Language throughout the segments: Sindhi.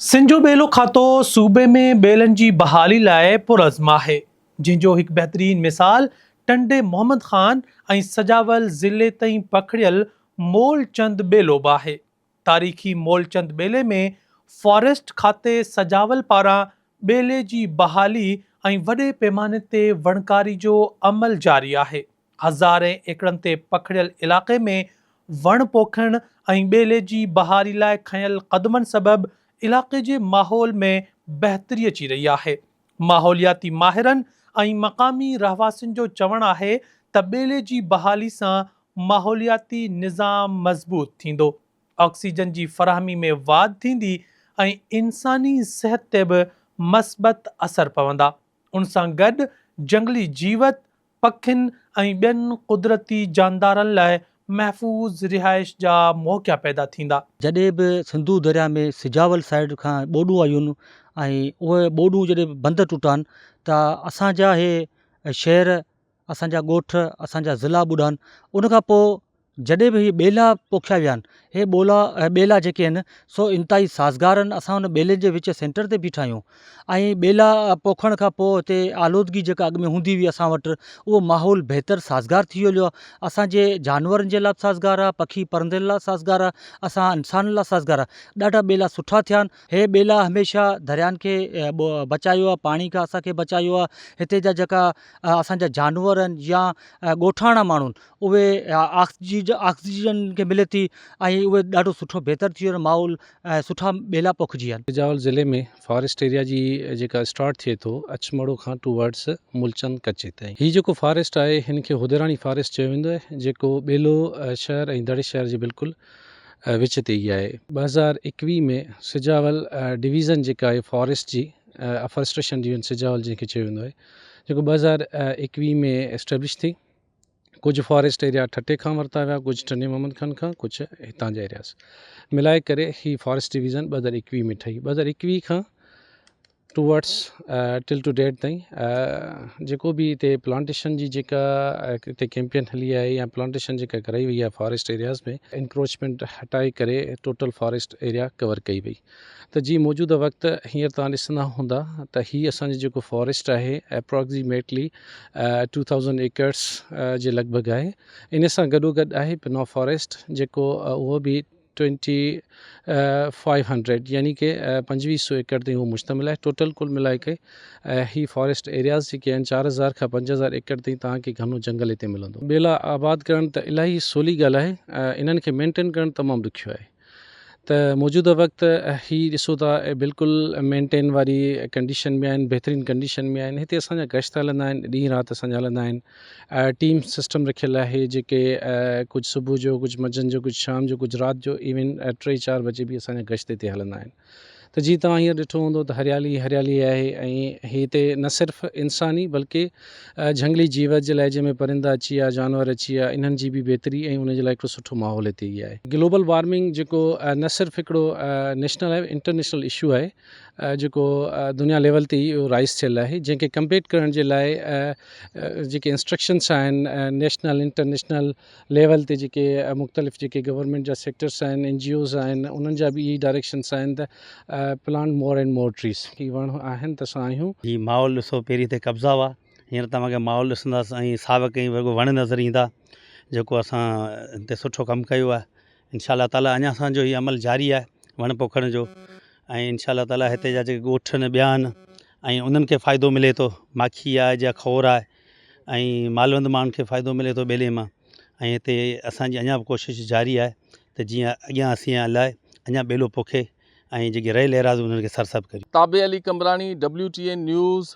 سنڌ جو ٻيلو کاتو صوبي ۾ ٻيلن جي بحالي لاء پرعزم آهي، جنهن جو هڪ بهترين مثال ٽنڊي محمد خان ۽ سجاول ضلعي تائين پکڙيل مول چند ٻيلو به آهي. تاريخي مولچند ٻيلي ۾ فاريسٽ کاتي سجاول پاران ٻيلي جي بحالي ۽ وڏي پيماني تي وڻڪاري جو عمل جاري آهي. هزارين ايڪڙن تي پکڙيل علائقي ۾ وڻ پوکڻ ۽ ٻيلي جي بحالي لاء کنيل قدمن سبب علائقي جي ماحول ۾ بهتري اچي رهي آهي. ماحولياتي ماهرن ۽ مقامي رهواسين جو چوڻ آهي ته ٻيلي جي بحالي سان ماحولياتي نظام مضبوط ٿيندو، آڪسيجن جي فراهمي ۾ واڌ ٿيندي ۽ انساني صحت تي به مثبت اثر پوندا. ان سان گڏ جهنگلي جيوت، پکين ۽ ٻين قدرتي جاندارن لاء محفوظ رهائش جا موقعا پيدا ٿيندا. جڏهن به سنڌو درياء ۾ سجاول سائيڊ کان ٻوڏون آيون ۽ اهي ٻوڏون جڏهن بند ٽٽان ته اسان جا اهي شهر اسان جا ڳوٺ اسان جا ضلعا ٻڏان ان کان پوء جڏهن به هي ٻيلا پوکيا ويا آهن هي ٻولا ٻيلا جيڪي آهن سو انتهائي سازگار آهن اسان ان ٻيلن جي وچ سينٽر تي بيٺا آهيون ۽ ٻيلا پوکڻ کان پوء هتي آلودگي جيڪا اڳ ۾ هوندي هئي اسان وٽ اهو ماحول بهتر سازگار ٿي ويو آهي اسانجي جانورن جي لاء به سازگار آهي پکي پرندن لاء سازگار آهي اسان انسانن لاء سازگار آهي ڏاڍا ٻيلا سٺا ٿيا آهن هي ٻيلا هميشه دريائن کي بچايو آهي پاڻي کان اسانکي بچايو آهي هتي جا جيڪا اسانجا جانور آهن يا ڳوٺاڻا ماڻهو آهن اهي آڪسيجن کي ملي ٿي ۽ اهي ڏاڍو سٺو بهتر ٿي ويو ماحول ۽ سٺا ٻيلا پوکجي ويا آهن. سجاول ضلعي ۾ فاريسٽ ايريا جي جيڪا اسٽارٽ ٿئي ٿو اڇمڙو کان ٽو ورڊس ملچند ڪچي تائين هي جيڪو فاريسٽ آهي هن کي هوديراڻي فاريسٽ چيو ويندو آهي جيڪو ٻيلو شهر ۽ دڙي شهر جي بلڪل وچ تي ئي آهي. 2021 ۾ سجاول ڊويزن جيڪا آهي فاريسٽ جي افارسٽريشن ڊويزن سجاول جنهن کي چيو ويندو آهي جيڪو 2021 ۾ اسٽيبلش ٿي ڪجهه فاريسٽ ايريا ٺٽي کان ورتا ويا ڪجهه ٽنڊي محمد خان کان ڪجهه هتان جا ايرياز ملائي ڪري هي فاريسٽ ڊويزن 2021 ۾ ٺهي 2021 کان ٽوورڊس ٽل ٽو ڊيٽ تائين جيڪو به هتي پلانٽيشن جي جيڪا هتي ڪيمپين هلي آهي يا پلانٽيشن جيڪا ڪرائي وئي آهي فاريسٽ ايرياز ۾ انڪروچمينٽ هٽائي ڪري ٽوٽل فاريسٽ ايريا ڪور ڪئي وئي ته جي موجوده وقت هينئر توهان ڏسندا هوندا ته هي اسان جو جيڪو فاريسٽ آهي اپروڪسيميٽلي ٽو ٿائوزنڊ ايڪڙس جي لڳ ڀڳ آهي ان سان گڏو گڏ آهي پنو فاريسٽ جيڪو اهو به ٽوئنٽي فائيو هنڊريڊ يعني ڪي پنجويهه سو ايڪڙ تائين اهو مشتمل آهي ٽوٽل ڪل ملائي ڪري هي فاريسٽ ايرياز جيڪي آهن 4000 کان 5000 ايڪڙ تائين توهان کي گهڻو جنگل هتي ملندو. ٻيلا آباد ڪرڻ ته الاهي سولي ڳالهه آهي انهن کي مينٽين ڪرڻ تمام ڏکيو آهي. ته موجوده وقت هي ڏسو ٿا بلڪل مينٽين واري ڪنڊيشن ۾ آهن بهترين ڪنڊيشن ۾ آهن هتي اسانجا گشت هلندا آهن ڏينهن رات اسانجا هلندا آهن ٽيم سسٽم رکيل آهي جيڪي ڪجهه صبح جو ڪجهه منجهند جو ڪجهه شام جو ڪجهه رات جو ايون ٽي چار بجي به اسانجا گشت هتي هلندا آهن ته جي توهان هينئر ڏٺو هوندو ته هريالي ئي هريالي آهي ۽ هتي نه صرف انساني بلڪه جهنگلي جيوت جي لاء جنهن ۾ پرندا اچي ويا جانور اچي ويا انهن جي به بهتري ۽ ان جي لاء هڪڙو سٺو ماحول هتي ئي آهي. گلوبل وارمنگ جيڪو نه صرف هڪڙو نيشنل آهي انٽرنيشنل اشو آهي جيڪو دنيا ليول تي ئي اهو رائز ٿيل آهي جنهن کي ڪمپيٽ ڪرڻ جي لاء جيڪي انسٽرڪشنس آهن نيشنل انٽرنيشنل ليول تي جيڪي مختلف جيڪي گورنمينٽ جا سيڪٽرس آهن اين جي اوز آهن انهن جا به اهي ڊائريڪشنس آهن ته plant more and more trees هي وڻ آهن ته اسان آهيون. هي ماحول ڏسو پهرين هتي قبضا هئا هينئر توهان کي ماحول ڏسنداس ۽ ساوڪ ۽ رڳو وڻ نظر ايندا جيڪو اسان هتي سٺو ڪم ڪيو آهي انشاء الله تعالي اڃا اسان جو هي عمل جاري آهي وڻ پوکڻ جو ۽ انشاء الله تعالي هتي جا جيڪي ڳوٺ آهن ٻيا آهن ۽ انهن کي فائدو ملي ٿو ماکي آهي جا کور آهي ۽ مالوند ماڻهن کي فائدو ملي ٿو ٻيلي مان ۽ هتي اسان جي اڃا به ڪوشش جاري آهي ته جيئن اڳيان اسين الائي اڃا ٻيلو پوکي ۽ جيڪي رهيل ايراضي انهن کي سرسبز ڪريون. Tabi Ali Qambrani, W T N news,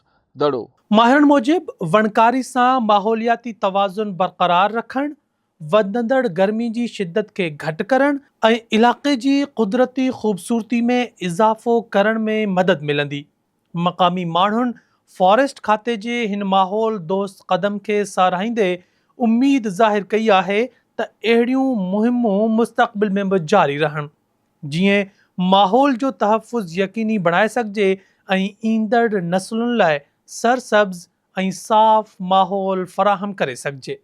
Daro. ماهرن موجب وڻڪاري سان ماحولياتي توازن برقرار رکڻ، وڌندڙ گرمي جي شدت کي گهٽ ڪرڻ ۽ علائقي جي قدرتي خوبصورتي ۾ اضافو ڪرڻ ۾ مدد ملندي. مقامي ماڻهن فاريسٽ کاتي جي هن ماحول دوست قدم کي ساراهيندي اميد ظاهر ڪئي آهي ته اهڙيون مهمون مستقبل ۾ به جاري رهن جيئن ماحول جو تحفظ يقيني بڻائي سگهجي ۽ ايندڙ نسلن لاء سرسبز ۽ صاف ماحول فراهم ڪري سگهجي.